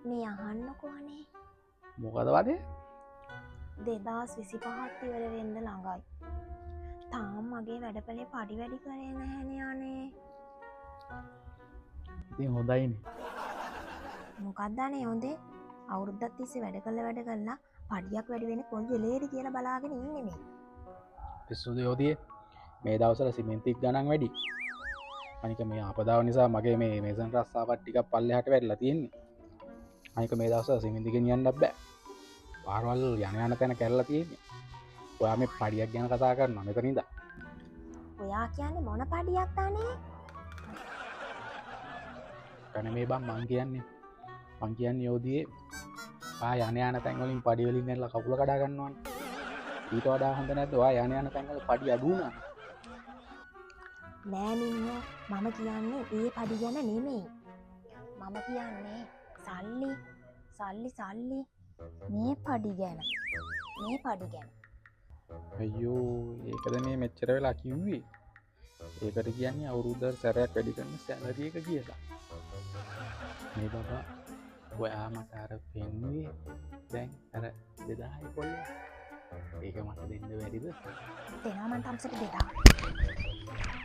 මේ අහන්නකෝ අනේ. මොකද වදේ? 2025ත් ඉවර වෙන්න ළඟයි. තාම මගේ වැඩපලේ පඩි වැඩි කරේ නැහැනේ අනේ. ඉතින් හොඳයිනේ. මොකක්ද අනේ හොඳේ? අවුරුද්දක් තිස්සේ වැඩ කරලා වැඩ කරලා පඩියක් වැඩි වෙන්නේ කොයි වෙලේද කියලා බලාගෙන ඉන්නේ මේ. පිස්සුද යෝධියේ? මේ දවස්වල සිමෙන්තික් ගණන් වැඩි. අනික මේ ආපදාව නිසා මගේ මේ මේසන් රස්සාවත් ටිකක් පල්ලෙහාට වැටිලා තියෙන්නේ. අනික මේ දවස්වල සිමෙන්ති ගෙනියන්නත් බෑ. පාරවල් යන යන තැන කැරලා තියෙන්නේ. ඔයා මේ පඩියක් ගැන කතා කරනවා මෙතන ඉඳන්. ඔයා කියන්නේ මොන පඩියක්ද අනේ? කන මේ බං මං කියන්නේ. මං කියන්නේ යෝධියේ ඔයා යන යන තැන් වලින් පඩි වලින් ඇරලා කකුල කඩා ගන්නවනේ. ඊට වඩා හොඳ නැද්ද ඔයා යන යන තැන් වල පඩි අඩු වුණා? නෑ මිනිහෝ, මම කියන්නේ ඒ පඩි ගැන නෙමෙයි. මම කියන්නේ සල්ලි සල්ලි සල්ලි මේ පඩි ගැන. මේ පඩි ගැන. අයියෝ, ඒකද මේ මෙච්චර වෙලා කිව්වේ? ඒකට කියන්නේ අවුරුද්දට සැරයක් වැඩි කරන සැලරි එක කියලා. මේ බබා ඔයා මට අර පෙන්නුවේ දැන් අර 2000 පොල්ල. ඒක මට දෙන්න බැරිද? දෙනවා මං තම්සට 2000.